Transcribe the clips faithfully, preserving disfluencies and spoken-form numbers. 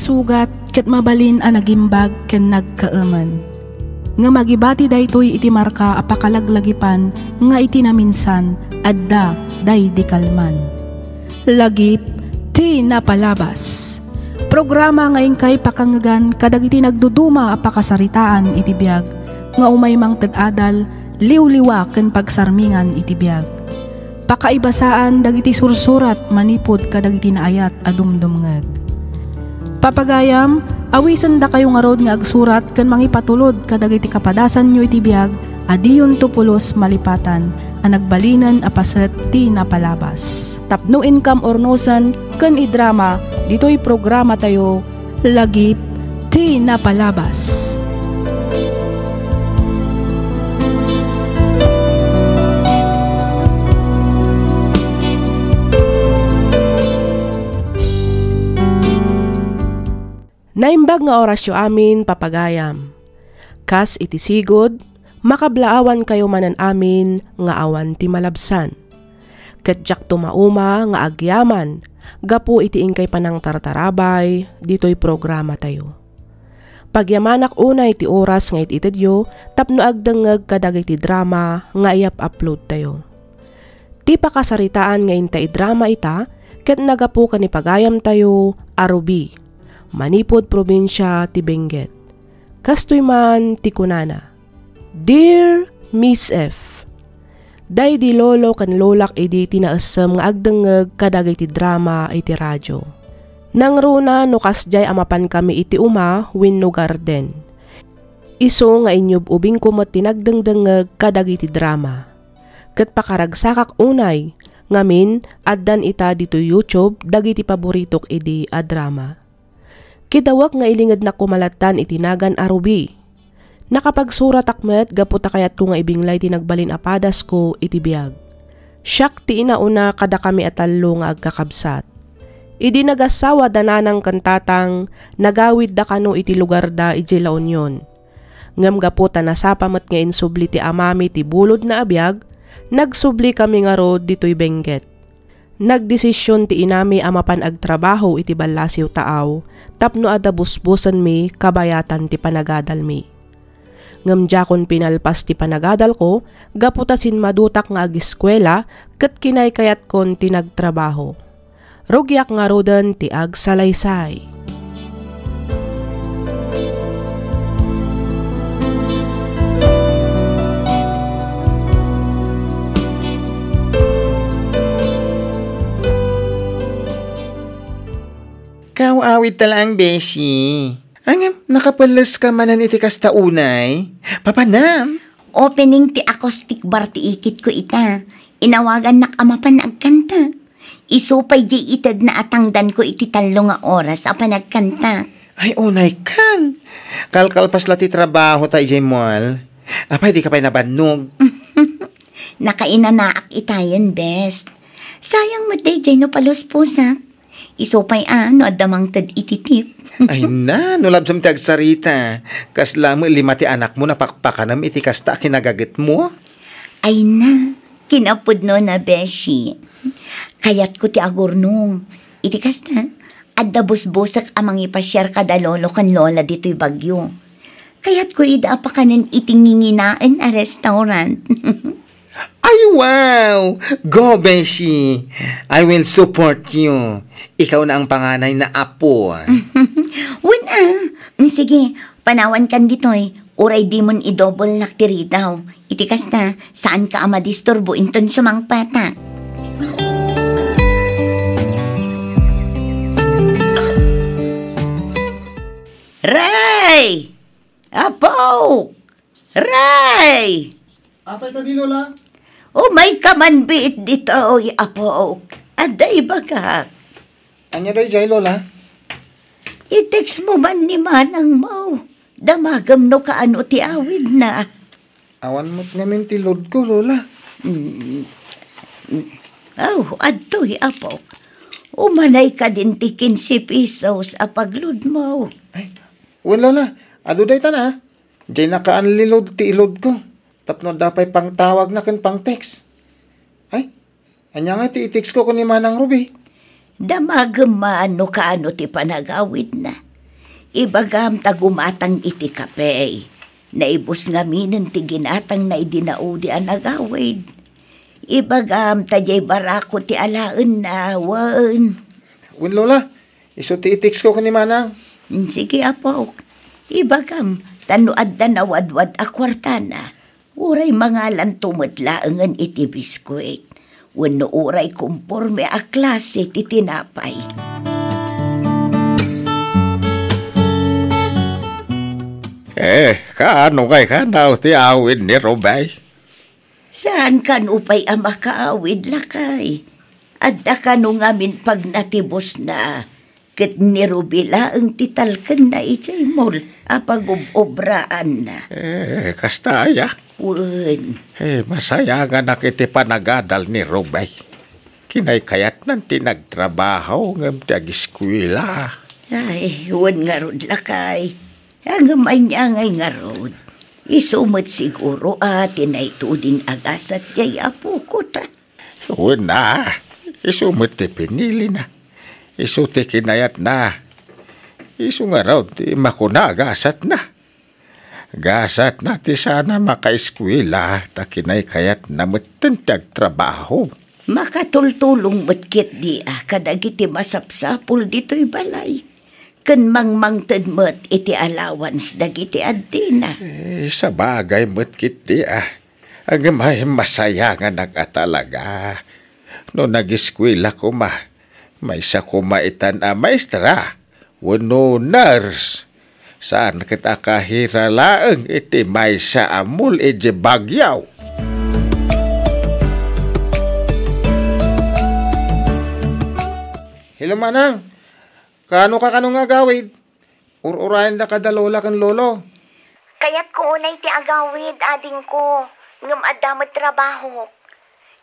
Sugat ket mabalin a nagimbag ken nagkaemen. Ngem agibati daytoy iti marka a pakalaglagipan nga iti naminsan adda daydi kalman. Lagip ti napalabas. Programa nga inkay pakangngegan kadagiti nagduduma a pakasaritaan iti biag nga umay mangted adal, liwliwa ken pagsarmingan iti biag. Pakaibasaan dagiti sursurat manipud kadagiti naayat a dumdumngeg. Papagayam, awisendakayo ngarud nga agsurat ken mangipatulod kadagiti kapadasanyo iti biag a diyonto pulos malipatan a nagbalinen a paset ti napalabas. Tapno inkam urnosen ken idrama ditoy programatayo, Lagip ti Napalabas. Naimbag nga orasyo amin, papagayam. Kas iti sigud, makablaawankayo manen amin nga awan ti malabsan. Ket diakto mauma nga agyaman gapu iti inkay panangtartarabay ditoy programatayo. Pagyamanak unay ti oras nga it-itedyo tapno agdengngeg kadagiti drama nga iyap-uploadtayo. Ti pakasaritaan nga inta idrama ita ket nagapu ken ni pagayamtayo a Ruby, manipud probinsia ti Benguet. Kastoy man ti kunana, "Dear Miss F, daydi lolo ken lolak idi ti naessem nga agdengngeg kadagiti drama iti radio. Nangruna no kasdiay a mapankami iti uma wenno garden. Isu nga inyub-ubingko met ti nagdengdengngeg kadagiti drama. Ket pakaragsakak unay, ngamin, addan ita ditoy YouTube dagiti paboritok idi a drama. Kidawek nga ilingednak koma lattan iti nagan a Ruby. Nakapagsuratak met gapu ta kayatko nga ibinglay ti nagbalin a padasko iti biag. Siak ti inauna kadakami a tallo nga agkakabsat. Idi nagassawa da nanang ken tatang, nagawidda kano iti lugarda idiay La Union. Ngem gapu ta nasapa met nga insubli ti amami ti bulodna a biag, nagsublikami ngarud ditoy Benguet. Nagdesision ti inami a mapan agtrabaho iti ballasiw taaw tapno adda busbosenmi kabayatan ti panagadalmi. Ngem diakon pinalpas ti panagadalko gapu ta sinmadutak nga agiskuela ket kinaykayatkon ti nagtrabaho. Rugiak ngaruden ti agsalaysay. Kaw-awid ta laeng, beshi. Ngem, nakapelles ka manen iti kasta unay? Papanam? Opening ti acoustic bar ti ikitko ita. Inawagannak a mapan agkanta. Isu pay diay itedna a tangdanko iti tallo nga oras a panagkanta. Ay, unay kan. Kalkalpas la ti trabaho ta idiay mall. Apay, di ka pay nabannog? Nakainanaak itayen, bes. Sayang met daydiay no palusposak. Isu pay a no adda mangted iti tip. Ay na, no labsam ti agsarita. Kasla met lima ti anakmo napakpakanem iti kasta a kinagagetmo? Ay na, kinapudno na, beshi. Kayatko ti agurnong. Iti kasta, adda busbosek a mangipasiar kada lolo ken lola ditoy Baguio. Kayatko ida a pakanen iti nginginaen a restaurant. Ay, wow! Go, beshi! I will support you. Ikaw na ang panganay na apo. Wen, ah. Mm, sige, panawan kan ditoy. Uray dimon idobol nak ti ridaw. Iti kasta, saan ka a madisturbo inton sumangpatak. Ray! Apo! Ray! Apay kadi, Lola? Umayka man biit ditoy, apok. Adda ibagak. Ania daydiay, Lola? I-text mo man ni manangmo. Damagem no kaano ti awidna. Awan met ngamin ti load ko, Lola. Mm. Aw, adtoy, apok. Umanay kadin ti kinse pesos a pagload mo. Ay, wen, Lola. Adu dayta na. Diay naka-unload ti i-load ko. Tapno adda pay pangtawagna ken pang-text. Ay, ania nga ti i-text ko ken ni Manang Ruby? Damagem man no kaano ti panagawidna. Ibagam ta gumatang iti kape. Naibus ngaminen ti ginatangna idi naudi a nagawid. Ibagam ta diay barako ti alaenna, wen. Wen, Lola, isu ti i-text ko ken ni Manang. Mm, sige, apok. Ibagam, ta no adda nawadwad a kuartana, uray mangalanto met laengen iti biskuit, wenno uray komporme a klase ti tinapay. Eh, kaano ngay kanaw ti awid ni Rubay? Saan kano pay a makaawid, lakay? Adda kano ngamin pagnatibusna, ket ni Ruby laeng ti talkenna idiay mall a pagub-obraanna. Eh, kasta aya? Wen. Eh, masayanganak iti panagadal ni Rubay. Kinaykayatnan ti nagtrabaho ngem ti agiskuela. Ay, wen ngarud, lakay. Ngem ania ngay ngarud? Isu met siguro a ti naituding a gasat diay apoko ta. Wen a, isu met ti pinilina. Isu ti kinayatna. Isu ngarud ti makuna a gasatna. Gasatna ti saan a makaeskuela ta kinaykayatna metten ti agtrabaho. Makatultulong met ketdi a kadagiti masapsapul ditoy balay ken mangmangted met iti allowance dagiti addina. Eh, sabagay met ketdi a. Ngem ay, masayanganak a talaga. No nagiskuela koma, maysa koma itan a maestra wenno nurse. Saan ket a kahira laeng iti maysa a mall iti Baguio. Hello, Manang. Kaano ka kano nga agawid? Ur-urayen da kada lola ken lolo. Kayatko unay ti agawid, adingko, ngem adda met trabahok.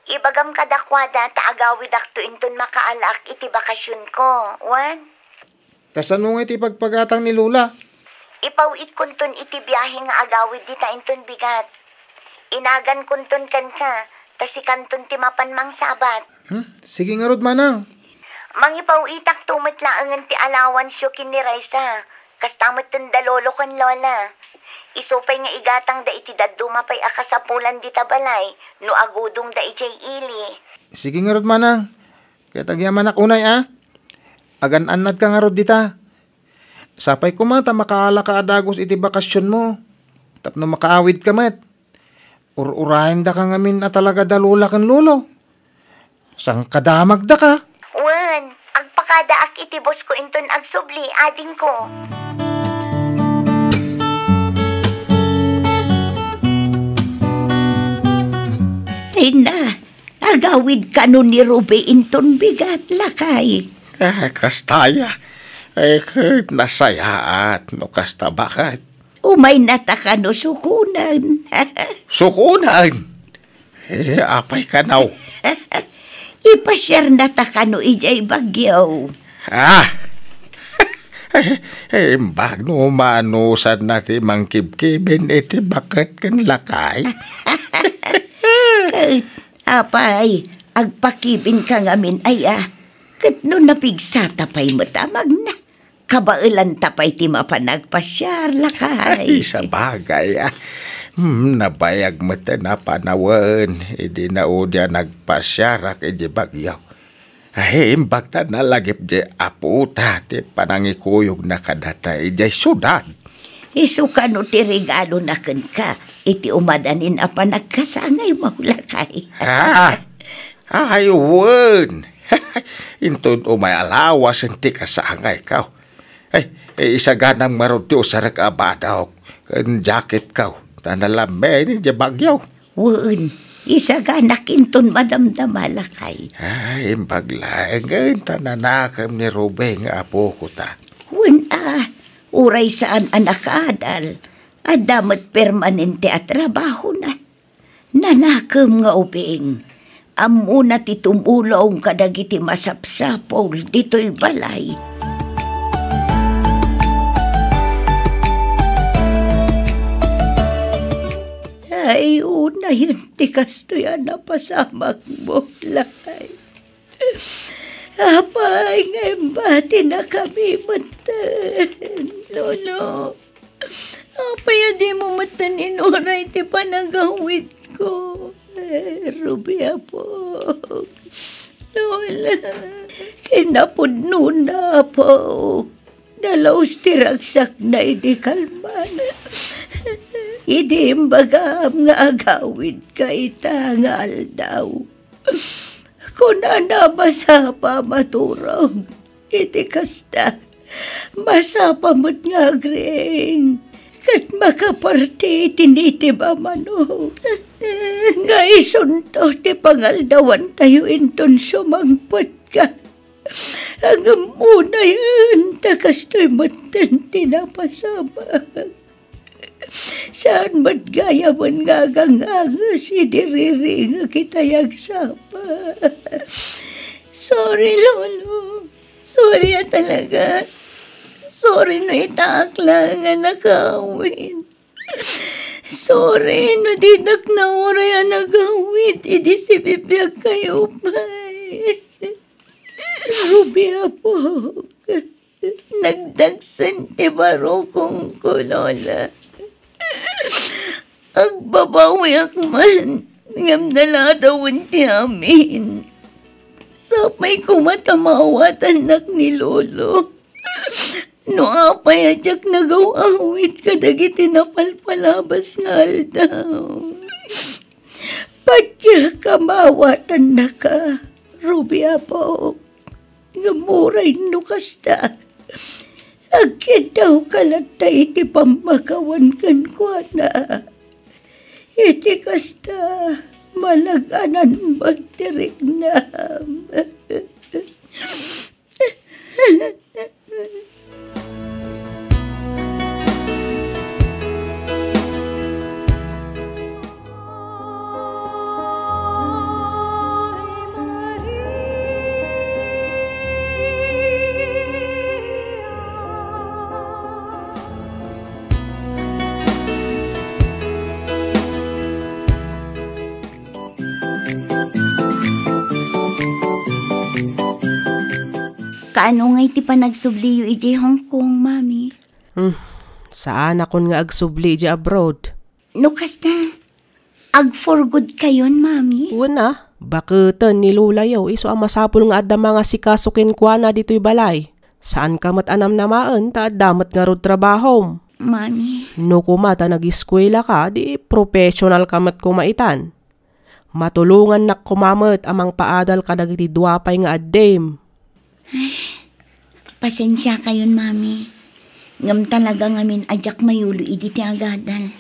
Ibagam kadakuada ta agawidakto inton makaalaak iti bakasionko, wen? Kasano nga iti pagpagatang ni lola? Ipaw-itkonton iti biahe nga agawid dita inton bigat. Inagankonton kenka, ta sikanton ti mapan mangsabat. Hmm? Sige ngarud, Manang. Mangipaw-itakto met laengen ti allowance-yo ken ni Raisa. Kasta metten da lolo ken lola. Isu pay nga igatangda iti dadduma pay a kasapulan dita balay no agudongda idiay ili. Sige ngarud, Manang. Ket agyamanak unay a. Agan-annadka ngarud dita. Sapay koma ta makaalaka a dagus iti bakasionmo. Tapno makaawidka met. Ur-urayendaka ngamin a talaga da lola ken lolo. Sangkadamagdaka. Wen, agpakadaak iti bosko inton agsubli, adingko. Ay na, agawid kano ni Ruby inton bigat, lakay. Ah, kasta aya. Eh, ket nasayaat no kasta, baket. Umayna ta kano sukonen. Sukonen? Eh, apay kano? Ipasiarna ta kano idiay Baguio. Ah! Eh, imbag no manusanna ti mangkibkibin iti baket ken lakay. Ket, apay, agpakibinka ngamin aya? Ket no napigsata pay met a magna, kabaelanta pay ti mapan agpasiar, lakay. Ay, sabagay, ah. Hmm, nabayag met a panawen idi naudi a nagpasiarak idi Baguio. Ay, imbag ta nalagip di apota ti panangikuyogna kadata idiay siudad. Isu kano ti regalona kenka iti umadanin a panagkasangaymo, lakay. Ah! Ay, wen. Inton umay a lawasen ti kasangayko. Ay, eh, isaganam ngarud ti usarek a badok ken jacketko, ta nalammeen idiay Baguio. Wen, isaganak inton madamdama, lakay. Ay, imbag laengen ta nanakem ni Ruby nga apoko ta. Wen a, uray saan a nakaadal, adda met permanente a trabahona. Nanakem nga ubing, ammona ti tumulong kadagiti masapsapul ditoy balay. Ay, unayen ti kastoy a napasamakmo, lakay. Apay nga imbatinakami metten? Lolo, apay a dimo metten inuray ti panagawidko? Eh, Ruby, Apo. Lola, kinapudnona, Apo. Nalaus ti ragsakna idi kalman. Idi imbagam nga agawidka ita nga aldaw, kunana, masapa a maturog. Iti kasta, masapa met nga agriing ket makaparti iti nitib a manok. Nga isunto ti pangaldawantayo inton sumangpetka. Ngem unayen ta kastoy metten ti napasamak. Saan met gayamen nga aganganges idi riringek itay agsapa. Sorry, Lolo. Sorry a talaga. Sorry no itaak laeng a nakawid. Sorry no dinak nauray a nagawid idi sibibiagkayo pay. Ruby, Apo. Nagdagsen ti barukongko, Lola. Agbabawiak man, ngem naladawen ti amin. Sapay koma ta maawatannak ni Lolo. No apay a diak nagaw-awid kadagiti napalpalabas nga aldaw. Patiek a maawatannaka, Ruby, Apo. Ngem uray no kasta, agkiddawka latta iti pammakawan kenkuana. Iti kasta, malag-anan met ti riknam. Kaano ngay ti panagsubliyo idiay Hong Kong, Mami? Hmm, saanakon nga agsubli idiay abroad. No kasta, ag-for good kayon, Mami? Wen a, baketen ni Lolayo isu a masapul nga adda mangasikaso kenkuana ditoy balay. Saanka met a namnamaen ta adda met ngarud trabahom. Mami. No koma ta nagiskuelaka, di professionalka met koma itan. Matulongannak koma met a mangpaadal kadagiti dua pay nga addim. Pasensiakayon, Mami. Ngem talaga ngamin a diak mayulo idi ti agadal.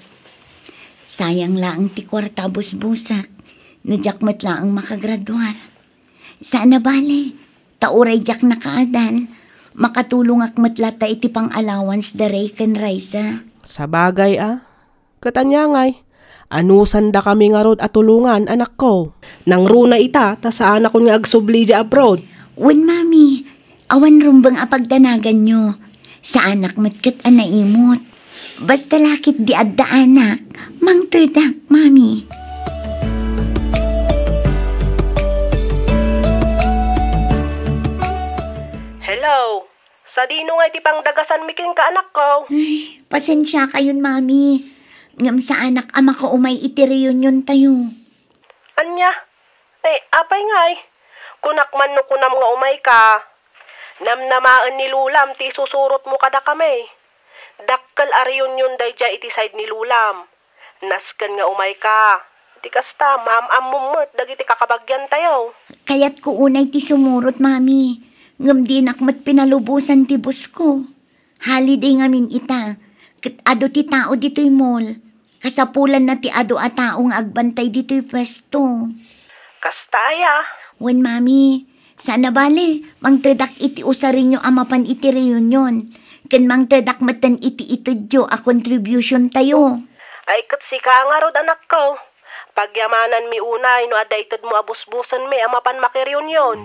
Sayang laeng ti kuarta a busbusek no diak met laeng makagraduar. Saan a bale, ta uray diak nakaadal, makatulongak met latta iti pang-allowance da Ray ken Raisa. Sabagay a, ket ania ngay? Anusandakami ngarud a tulongan, anakko. Nangruna ita, ta saanakon nga agsubli idiay abroad. Wen, Mami, awan rumbeng a pagdanaganyo. Saanak met ket a naimot. Basta la ketdi adda anak, mangtedak, Mami. Hello. Sadino ngay ti pangdagasanmi kenka, anakko? Ay, pasensiakayon, Mami. Ngem saanak a makaumay iti reuniontayo. Ania? Eh, apay ngay? Kunak man no kunam nga umayka. Namnamaen ni Lolam ti isusurotmo kadakami. Dakkel a reunion daydiay iti side ni Lolam. Nasken nga umayka. Iti kasta, maam-ammom met dagiti kakabagiantayo. Kayatko unay ti sumurot, Mami. Ngem dinak met pinalubosan ti busko. Holiday ngamin ita, ket adu ti tao ditoy mall. Kasapulanna ti adu a tao nga agbantay ditoy puesto. Kasta aya? Wen, Mami. Saan a bale, mangtedak iti usarenyo a mapan iti reunion. Ken mangtedak metten iti itedyo a contributiontayo. Ay, ket sika ngarud, anakko. Pagyamananmi unay no adda itedmo a busbusenmi a mapan makireunion.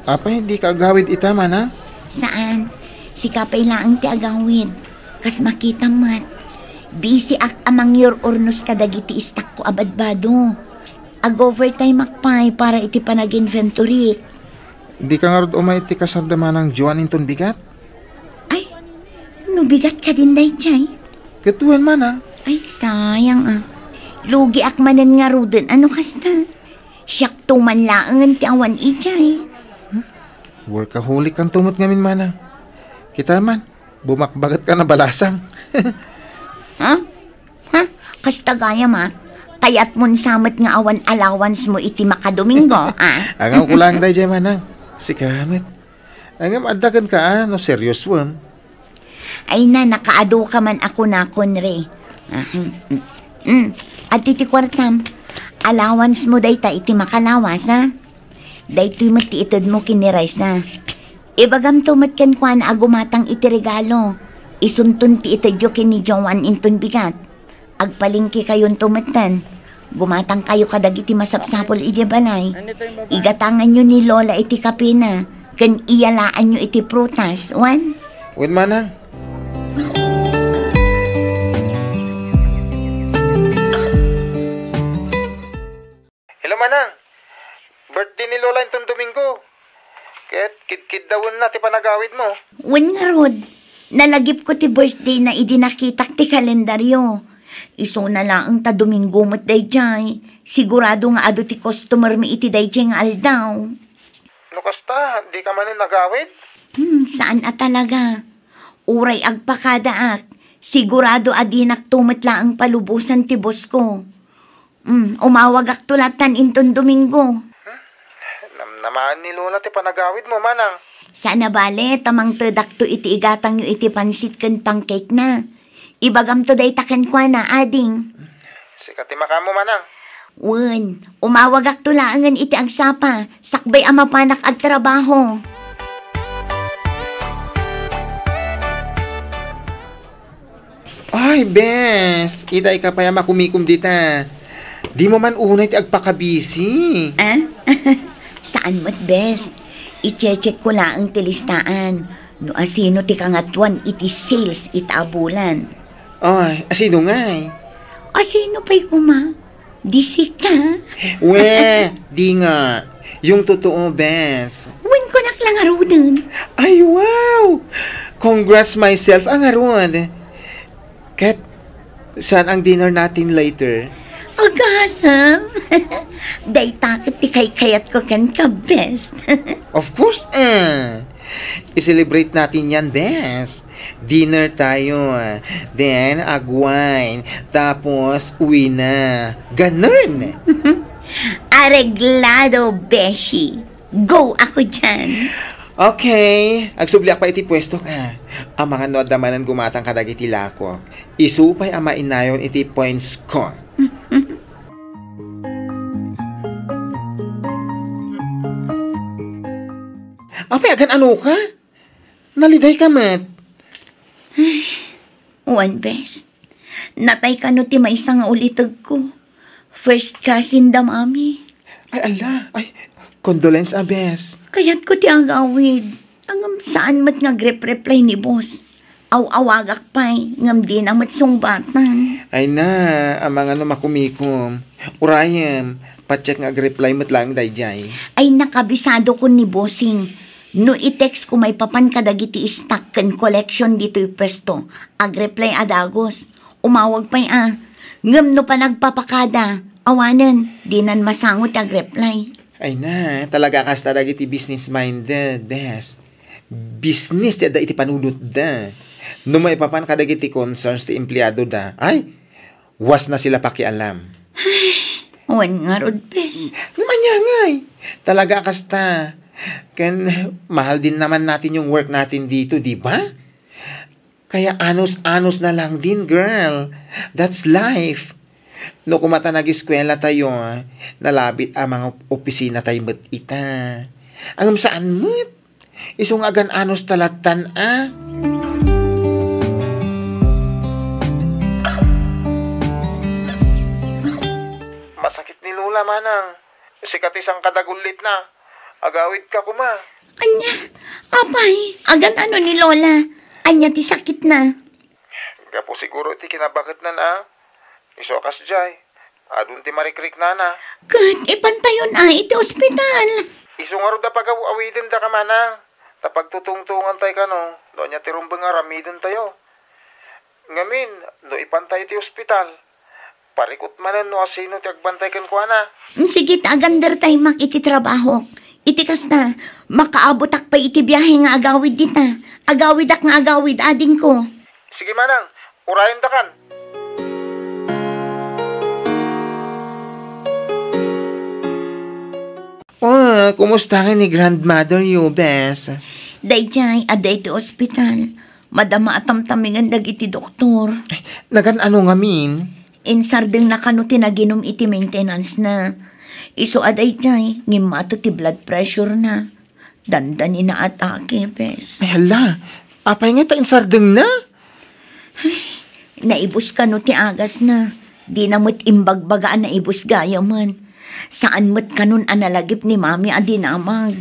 Apay, dika agawid ita, manang? Saan. Sika pay laeng ti agawid. Kas makitam met, bisiak a mangyur-urnos kadagiti istakko a badbado. Ag-overtime-ak pay para iti panag-inventory. Dika ngarud umay iti kasarda manang Joan inton bigat? Ay, no bigat kadin dayjay? Ket wen manang. Ay, sayang a. Lugiak manen ngaruden a no kasta. Siakto man laengen ti awan idiay. Workaholic kanto met ngamin manang. Kita man, bumakbaket ka na balasang. Ha? Ha? Kasta gayam a. Kayatmon sa met nga awan allowance mo iti makadomingo, a? Angawko lang dayjay manang. Sika met. Ngem adda kenka a no seriosoem. Ay na, nakaadu ka man a kunakon, Re. Ah, mm, mm. Adtoy ti kuartam. Allowance mo dayta iti makalawas, a? Daytoy met ti itedmo ken ni Raisa. Ibagamto met kenkuana a gumatang iti regalo. Isunton ti itedyo ken ni Joan inton bigat. Agpalengkekayonto metten. Gumatangkayo kadagiti masapsapul idiay balay. Igatanganyo ni Lola iti kapena, ken iyalaanyo iti prutas, wen? Wen manang. Hello, manang. Birthday ni Lola inton Domingo. Ket kidkiddawenna ti panagawidmo. Wen ngarud, nalagipko ti birthday na idi nakitak ti kalendaryo. Isuna laeng ta Domingo met dayjay. Sigurado nga adu ti customer mi iti dayjay nga aldaw. No kasta, dika manen agawid? Hmm, saan a talaga. Uray agpakadaak, sigurado a dinakto met laeng palubosan ti boss ko. Hmm, umawagakto latan inton Domingo. Namnamaen ni Lola ti panagawidmo, manang. Saan a bale, ta mangtedakto iti igatangyo iti pansit ken pancake na. Ibagamto dayta kenkuana, ading. Sika ti makaammo, manang. Wen, umawagakto laengen iti agsapa, sakbay a mapanak agtrabaho. Ay, bes, itay ka pay a makumikom dita. Dimo man unay ti agpakabisi. Ah? Saan met, bes. I-check ko laeng ti listaan. No asino ti kangatuan iti sales ita a bulan. Ay, asino ngay? Asino pay koma? Di sika? We, di nga. Yung totoo, bes. Wen, kunak lang ngaruden. Ay, wow! Congrats myself a ngarud. Ket, saan ang dinner natin later? Agasem! Dayta ket ti kaykayatko kenka, bes. Of course, eh. I-celebrate natin yan, bes. Dinner tayo, then ag-wine, tapos uwi na. Ganun. Areglado, beshi. Go ako dyan. Okay, agsubliak pa iti puesto ka. Amangan no adda manen gumatang kadagiti lakok. Isu pay a mainayon iti points ko. Apay, agan-ano ka? Naliday ka met. Wen, bes. Natay kano ti maysa nga ulitegko. First cousin da mami. Ay, ala. Ay, condolence, a, bes. Kayatko ti agawid. Ngem saan met nga agrep-reply ni boss. Aw-awagak pay, ngem dina met sungbatan. Ay na, amangan no makumikom. Urayem, pa-check nga agreply met laeng daydiay. Ay, nakabisadokon ni bossing. No i-text ko maipapan kadagiti stock ken collection ditoy puesto, agreply a dagus. Umawag pay a. Ngem no panagpapakada, awanen, dinan masango ti agreply. Ay na, talaga kasta dagiti business-minded, bes. Business ti adda iti panunotda. No maipapan kadagiti concerns ti empleadoda, ay, was na sila pakialam. Wen ngarud, bes. Ngem ania ngay? Talaga kasta. Ken mahal din naman natin yung work natin dito, di ba? Kaya anos-anos na lang din, girl. That's life. No kumata nag-eskwela tayo, nalabit a mga opisina tayo met ita. Ngem saan met? Isu nga agan-anos ta lattan a. Masakit ni Lola, manang. Sika ti sangkadagullit na. Agawid ka koma. Ania? Apay, agan-ano ni Lola? Ania ti sakit na? Gapu siguro iti kinabaketnan a. Isu a kasdiay. Adun ti marikriknana. Ket ipantayon a iti ospital. Isu ngarud a pagaw-awidendaka, manang. Ta pagtutungtungantay kano, no ania ti rumbeng nga aramidentayo. Ngamin, no ipantay iti ospital, parikut manen no asino ti agbantay kenkuana. Sige, ta agandertay mak iti trabahok. Iti kasta, makaabutak pay iti biahe nga agawid dita. Agawidak nga agawid, adingko. Sige, manang, urayendakan. Oh, kumusta nga ni grandmother you, bes? Dayjay, adda iti ospital. Madama a tamtamigen dagiti doktor. Nagan-ano ngamin? Insardengna kano ti naginum iti maintenance na. Isu a dayjay, ngimmato ti blood pressure na. Dandani na atake, bes. Ay, hala. Apay nga ta insardengna? Ay, naibus kano ti agasna. Dina met imbagbaga a naibus gayamen. Saan met kanon a nalagip ni Mami a dinamag.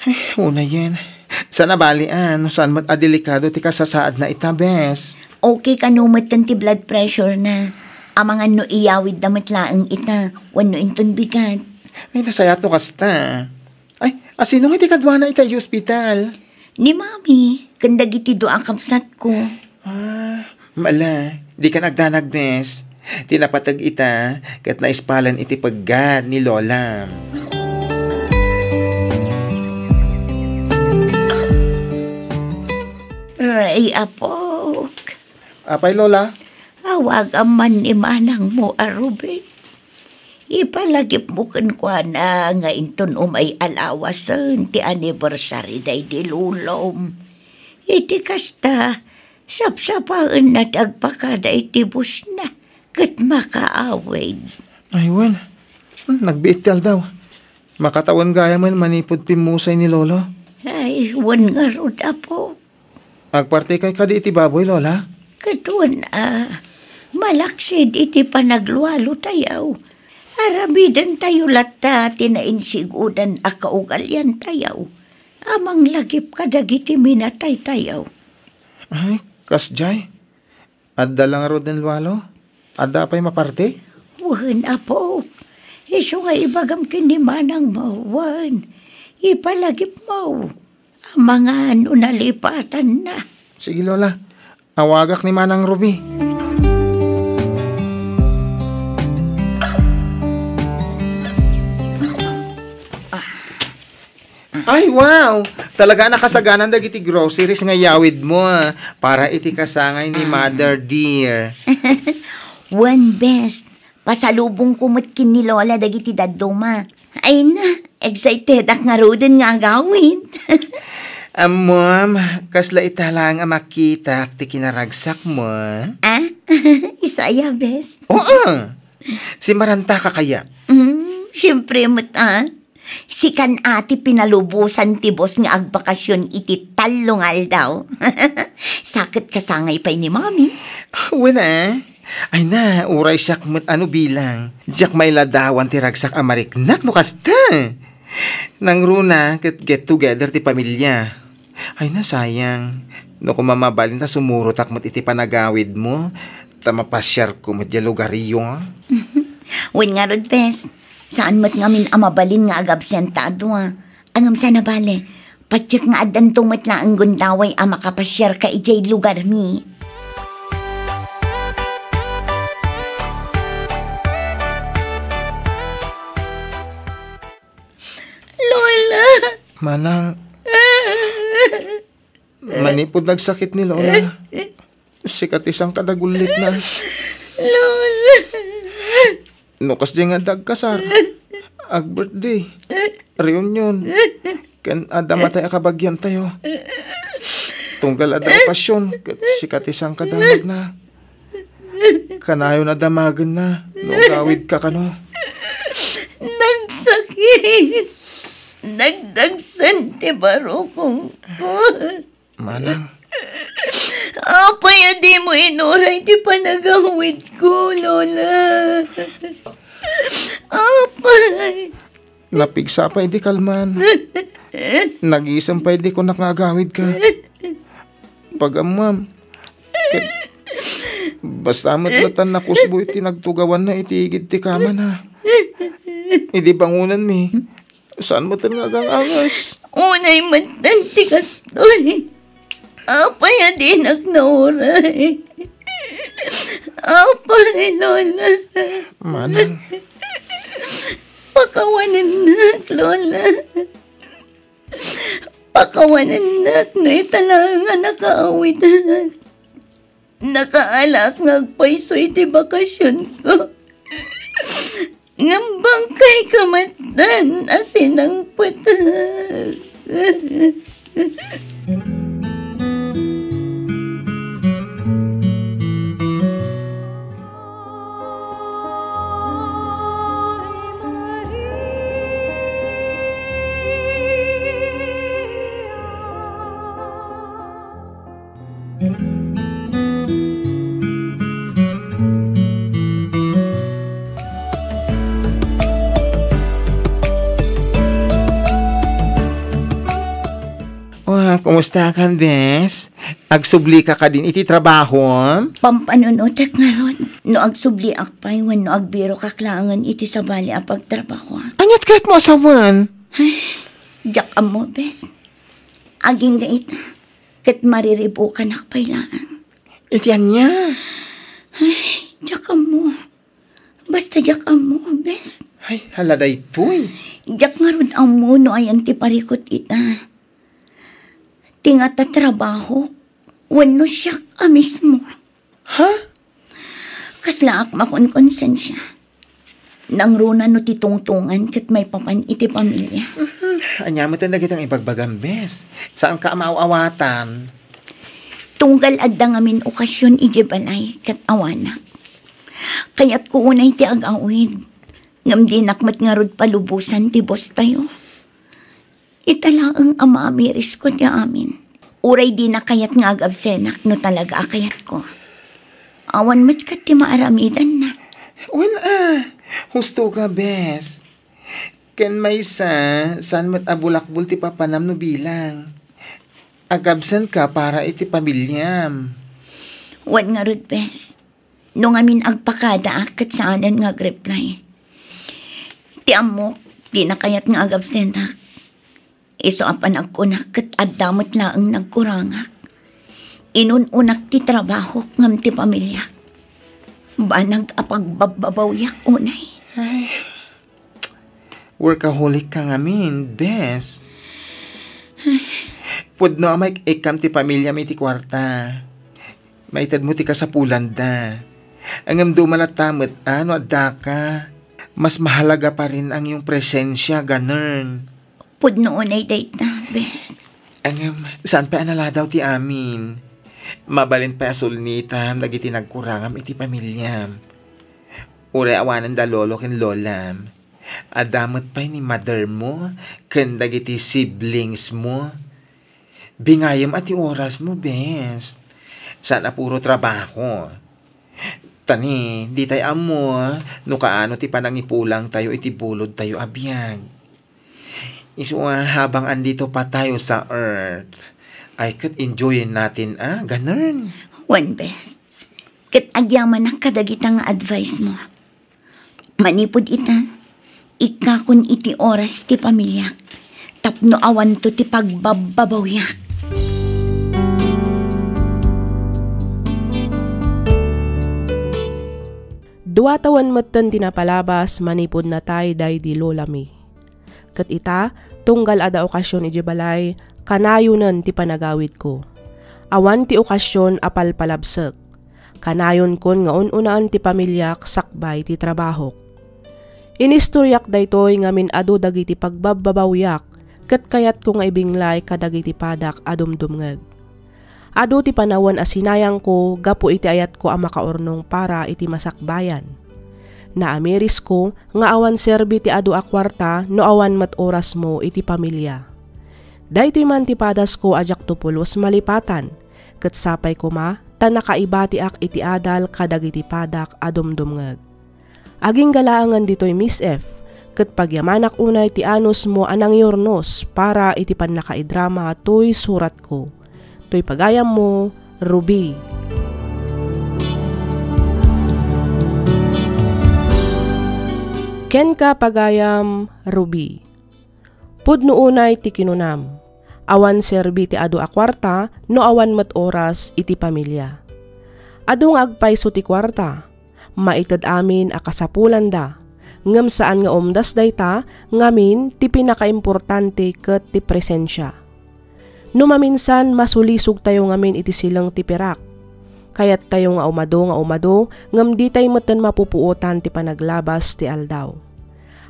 Ay, unayen. Saan a bali, a, no saan met a delikado ti kasasaadna ita, bes. Okay kano metten ti blood pressure na. Amangan no iyawidda met laeng ita, wenno inton bigat. Ay, nasayaat no kasta. Ay, asino nga ti kaduana ita idiay ospital? Ni Mami, ken dagiti dua a kabsatko. Ah, mala, dikan agdanag, bes. Ti napateg ita, ket naispalen iti peggat ni Lola. Ay, apok. Apay, Lola? Awagam man ni manangmo a Ruby. Ipalagipmo kenkuana nga inton umay a lawasen ti anniversary daydi lolom. Iti kasta, sapsapaenna ti agpakada iti busna ket makaawid. Ay, wen. Hmm, nagbiit ti aldaw. Makatawen gayamen manipud pimmusay ni Lolo. Ay, wen ngarud, apo. Agpartikay kadi iti baboy, Lola? Ket wen a, malaksid iti panaglualotayo, aramidentayo latta ti nainsigudan a kaugaliantayo a manglagip kadagiti minataytayo. Ay, kasdiay? Adda la ngaruden lualo? Adda pay maparti? Wen, apo. Isu nga ibagam ken ni manangmo, wen. Ipalagipmo. Amangan no nalipatanna. Sige, Lola. Awagak ni Manang Ruby. Ay, wow! Talaga a nakasaganan dagiti groceries nga iyawidmo, ah, para iti kasangay ni Mother dear. Wen, bes. Pasalubongko met ken ni Lola dagiti dadduma. Ay na, excited ak ngaruden nga agawid. Ammom, kasla ita laeng a makitak ti kinaragsakmo. Ah? Isu aya, bes? Oo. Simmarantaka kaya? Mm, siyempre met, ah. Sikan a ti pinalubosan ti boss nga agbakasyon iti tallo nga aldaw. Sa ket kasangay pay ni Mami. Wen a. Ay na, uray siak met a no bilang. Diak mailadawan ti ragsak a mariknak no kasta. Nangruna ket get together ti pamilya. Ay na, sayang. No koma mabalin ta sumurotak met iti panagawidmo, ta mapasiarko met diay lugaryo. Wen ngarud, bes. Saan met ngamin a mabalin nga agabsenta a dua. Ngem saan a bale, patiek nga addanto met laeng gundaway a makapasiarka idiay lugarmi. Lola! Manang, manipud nagsakit ni Lola, sika ti sangkad a gullitna. Lola! No kasdiay nga adda agkasar, ag-birthday, reunion, ken adda matay a kabagiantayo. Tunggal adda okasyon, ket sika ti sangkad a damagna. Kanayon a damagenna no agawidka kano. Nagsakit. Nagdagsen ti barukongko. Manang. Apay a dimo inuray ti panagawidko, Lola? Apay. Napigsa pay di kalman. Nagisem pay di kunak nga agawidka. Pagammam. Ket Basta met latta nakusbo iti nagtugawanna iti igid ti kamana. Idi bangonenmi, saan met nga agang-angas. Unay met ti kastoy. Apay a dinak nauray? Apay, Lola. Manang. Pakawanennak, Lola. Pakawanennak no ita laeng a nakaawidak. Nakaalaak nga agpayso iti bakasionko. Ngem bangkayko met a sinangpetak. Ah, kumusta ka, bes? Agsubli ka kadin iti trabaho? Pampanunotek ngarud, no agsubliak pay wenno agbirokak laengen iti sabali a pagtrabahoak. Aniat kayatmo a sawen? Ay, diak ammo, bes. Agingga ita, ket mariribukanak pay laeng. Iti ania? Ay, diak ammo. Basta diak ammo, bes. Ay, hala daytoy. Diak ngarud ammo no ayan ti parikut ita. Ti ngata trabaho, wenno siak a mismo. Ha? Kaslaak makonkonsensia. Nangruna no ti tungtungan ket maipapan iti pamilia. Mhm. Ania met dagiti nga ibagbagam, bes? Saanka a maaw-awatan? Tunggal adda ngamin okasion idiay balay ket awanak. Kayatko unay ti ag-awid, ngem dinak met ngarud palubosan ti bostayo. Ita laeng a maamirisko ti amin. Uray dina kayat nga agabsenak no talaga a kayatko. Awan met ket ti maaramidanna. Wen a, husto ka, bes. Ken maysa, saan met a bulakbol ti papanam no bilang. Agabsent ka para iti pamiliam. Wen ngarud, bes. No ngamin agpakadaak ket saanen nga agreply. Ti ammok, dina kayat nga agabsentak. Isu a panagkunak ket adda met laeng nagkurangak. Inun-unak ti trabahok ngem ti pamiliak. Banag a pagbabbabawiak unay. Ay, workaholic ka ngamin, bes. Pudno a maik-ikkam ti pamiliam iti kuarta. Maitedmo ti kasapulanda. Ngem dumalatta met a no addaka. Mas mahalaga pa rin ang iyong presensya, ganern. Pudno unay dayta, bes. Ngem, saan pay a naladaw ti amin? Mabalin pay a sulnitam dagiti nagkurangam iti pamiliam. Uray awanen da lolo ken lolam. Adda met pay ni mother mo ken dagiti siblings mo. Bingayem a ti oras mo, bes. Saan a puro trabaho. Tani, di tay ammo no kaano ti panangipulang tayo iti bulod tayo a biag. Isu a habang andito pa tayo sa earth, ay ket enjoyin natin, ah, ganun. Wen, bes. Ket agyamanak kadagita nga advice mo. Manipud ita, ikkakon iti oras ti pamiliak, tapno awanto ti pagbabbabawiak. Dua tawen metten ti napalabas manipud natay daydi lolami. Ket ita, tunggal adda okasion idiay balay, kanayonen ti panagawidko. Awan ti okasion a palpalabsek. Kanayonkon nga un-unaen ti pamiliak sakbay ti trabahok. Inistoriak daytoy ngamin adu dagiti pagbabbabawiak ket kayatko nga ibinglay kadagiti padak a dumdumngeg. Adu ti panawen a sinayangko gapu iti ayatko a makaurnong para iti masakbayan. Naamirisko nga awan serbi ti adu a kuarta no awan met orasmo iti pamilia. Daytoy man ti padasko a diakto pulos malipatan, ket sapay koma ta nakaibatiak iti adal kadagiti padak a dumdumngeg. Agingga laengen ditoy Miss F, ket pagyamanak unay ti anusmo a nangyurnos para iti pannakaidrama toy suratko. Toy pagayammo, Ruby. Kenka, pagayam Ruby, pudno unay ti kinunam. Awan serbi ti adu a kuarta no awan met oras iti pamilya. Adu nga agpayso ti kuarta, maited amin a kasapulanda, ngem saan nga umdas dayta ngamin ti pinakaimportante ket ti presensia. No maminsan, masulisogtayo ngamin iti sileng ti pirak. Kayattayo nga umado nga umado, ngem ditay metten mapupuotan ti panaglabas ti aldaw.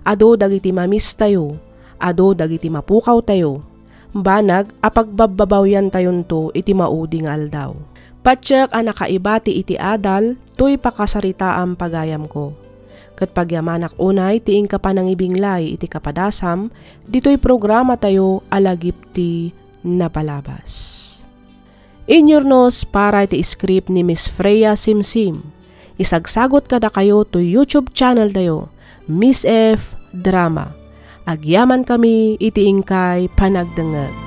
Adu dagiti mamistayo, adu dagiti mapukawtayo, banag a pagbabbabawayantayonto iti maudi nga aldaw. Patiek a nakaibati iti adal toy pakasaritaam, pagayamko. Ket pagyamanak unay ti inka panangibinglay iti kapadasam ditoy programatayo a Lagip ti Napalabas. Inyurnos para iti script ni Miss Freya Simsim. Isagsagot kadakayo to YouTube channel tayo, Miss F Drama. Agyaman kami iti inkay panagdengngeg.